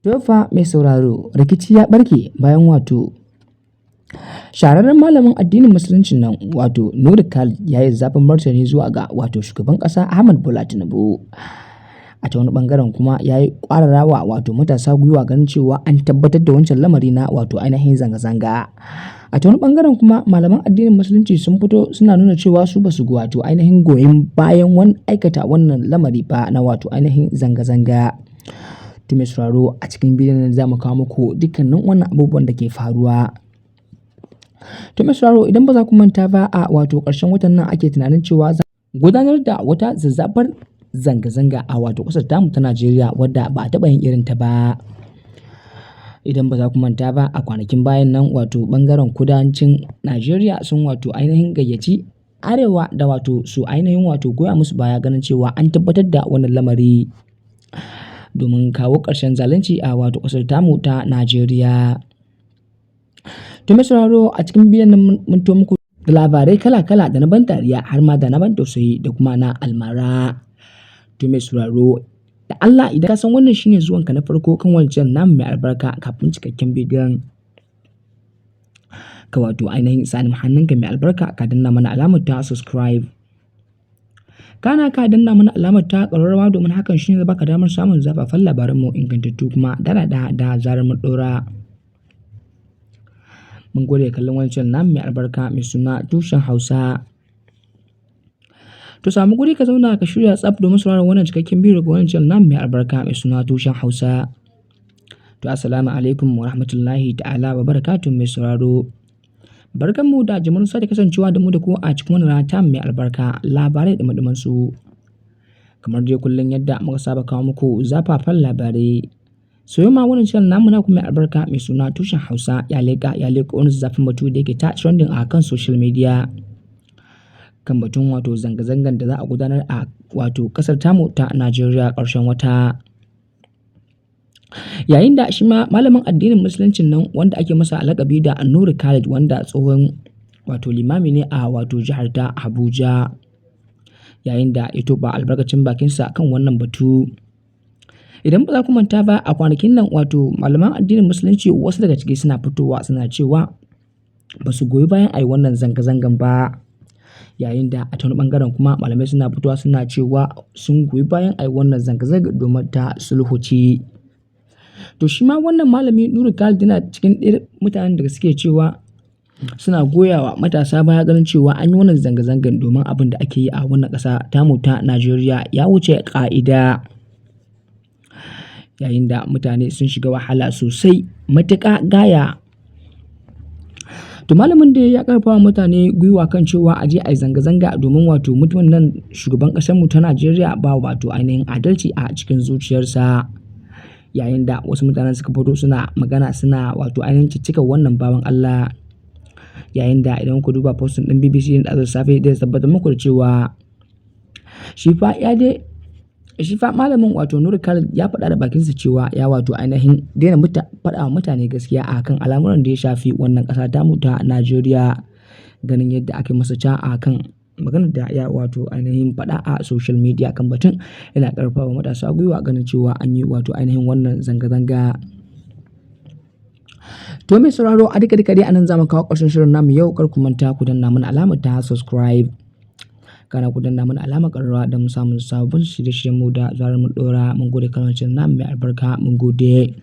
To fa mai sauraro, rikici ya ɓarke bayan wato shahararren malamin addinin Musuluncin nan, wato Nuru Khalid, ya yi zafin martani zuwa ga wato shugaban ƙasa Ahmad Bola Tinubu. A ta wani ɓangaren kuma ya yi ƙwararawa wato matasa gwiwa ganin cewa an tabbatar da wancan lamari na wato ainihin zanga-zanga. A ta wani ɓangaren kuma malaman addinin Musulunci sun fito suna nuna cewa su basu wato ainihin goyon bayan wani aikata wannan lamari ba na wato ainihin zanga-zanga. To mai sauraro, a cikin bidiyon nan za mu kawo muku dukkanin wannan abubuwan da ke faruwa. To mai sauraro, idan ba za ku manta ba, a wato ƙarshen watan nan ake tunanin cewa za gudanar da wata zazzafar zanga-zanga a wato ƙasar tamu ta Najeriya wadda ba a taɓa yin irin ta ba. Idan ba za ku manta ba, a kwanakin bayan nan wato ɓangaren kudancin Najeriya sun wato ainihin gayyaci arewa da wato su ainihin wato goya musu baya ganin cewa an tabbatar da wannan lamari domin kawo ƙarshen zalunci a wato ƙasar tamu ta Najeriya. To mai sauraro, a cikin bidiyon nan mun to muku da labarai kala-kala, da na ban dariya har ma da na ban tausayi da kuma na almara. To mai sauraro, da Allah idan ka san wannan shine zuwanka na farko kan wannan channel namu mai albarka, kafin cikakken bidiyon ka wato ainihin sa hannunka mai albarka ka danna mana alamar ta subscribe. Kana ka danna mana alamar ta ƙararrawa, domin hakan shine zai baka damar samun zafafan labaranmu ingantattu kuma daɗaɗa da zarar mun ɗora. Mun gode kallon wancan namu mai albarka mai suna Tushen Hausa. To samu guri ka zauna ka shirya tsaf domin sauraron wannan cikakken bidiyo daga wannan channel namu mai albarka mai suna Tushen Hausa. To assalamu alaikum wa rahmatullahi ta'ala wa barakatuh, mai sauraro. Barkanmu da jimirin sake kasancewa da mu da ku a cikin wannan rana ta mai albarka, labarai da ɗumi su. Kamar dai kullum yadda muka saba kawo muku zafafan labarai. So yau ma wannan channel namu na mai albarka mai suna Tushen Hausa ya leƙa ya leƙo wani zafin batu da yake ta trending a kan social media. Kan batun wato zanga-zangan da za a gudanar a wato ƙasar tamu ta Najeriya ƙarshen wata. Yayin da shi ma malamin addinin Musuluncin nan wanda ake masa laƙabi da Nuru Khalid, wanda tsohon wato limami ne a wato jihar ta Abuja. Yayin da ya tofa albarkacin bakinsa kan wannan batu. Idan ba za ku manta ba, a kwanakin nan wato malaman addinin Musulunci wasu daga ciki suna fitowa suna cewa ba su goyi bayan a yi wannan zanga-zangan ba. Yayin da a ta wani ɓangaren kuma malamai suna fitowa suna cewa sun goyi bayan a yi wannan zanga-zanga domin ta sulhu ce. To shi ma wannan malami Nuru Khalid yana cikin ɗaya mutanen da suke cewa suna goya wa matasa baya ganin cewa an yi wannan zanga-zangan, domin abin da ake yi a wannan ƙasa tamu ta Najeriya ya wuce ƙa'ida. Yayin da mutane sun shiga wahala sosai matuƙa gaya. To malamin dai ya ƙarfafa mutane gwiwa kan cewa a je a yi zanga-zanga, domin wato mutumin nan shugaban ƙasarmu ta Najeriya ba wato ainihin adalci a cikin zuciyarsa. Yayin da wasu mutanen suka fito suna magana, suna wato ainihin ciccikar wannan bawan Allah. Yayin da idan ku duba posting ɗin BBC da safe, zai tabbatar muku da cewa shi fa malamin wato Nuru Khalid ya faɗa da bakinsa cewa ya wato ainihin daina faɗa wa mutane gaskiya a kan al'amuran da ya shafi wannan ƙasa tamu ta Najeriya, ganin yadda aka yi masa ca a kan maganar da ya wato ainihin faɗa a social media kan batun yana ƙarfafa matasa gwiwa ganin cewa an yi wato ainihin wannan zanga-zanga. To mai sauraro, a duka duka dai anan za mu kawo ƙarshen shirin namu yau. Kar ku manta ku danna mana alamar ta subscribe. Kana ku danna mana alamar ƙararrawa don samun sabbin shirye-shiryen mu da zarar mun ɗora. Mun gode kallon namu mai albarka, mun gode.